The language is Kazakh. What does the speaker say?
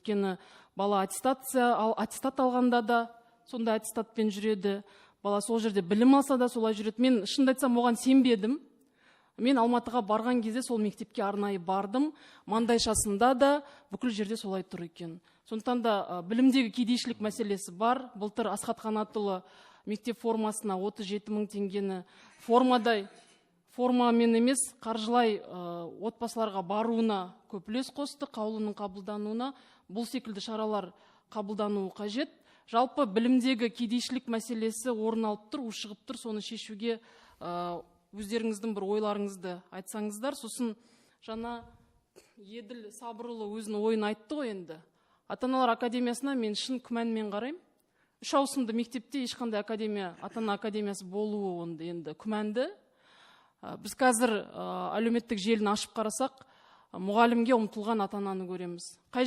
Өйткені бала аттестация ал, аттестат алғанда да сондай аттестатпен жүреді, бала сол жерде білім алса да, солай жүреді. Мен, шынымды айтсам, оған сенбедім. Мен Алматыға барған кезде сол мектепке арнайы бардым, маңдайшасында да, бүкіл жерде солай тұр екен. Сондықтан да білімдегі кедейшілік мәселесі бар. Былтыр Асхат Қанатұлы мектеп формасына 37 мың теңгені формадай, формамен емес, қаржылай отбасыларға баруына көп үлес қосты, қаулының қабылдануына. Бұл секілді шаралар қабылдануы қажет. Жалпы, білімдегі кедейшілік мәселесі орын алып тұр, ушығып тұр. Соны шешуге өздеріңіздің бір ойларыңызды айтсаңыздар. Сосын жаңа Еділ Сабырұлы өзінің ойын айтты ғой. Енді ата аналар академиясына мен шын күмәнмен қараймын. Үш ауысымды мектепте ешқандай академия, ата ана академиясы болуы онда енді күмәнді. Біз қазір әлеуметтік желіні ашып қарасақ, мұғалімге ұмтылған ата ананы көреміз. Қай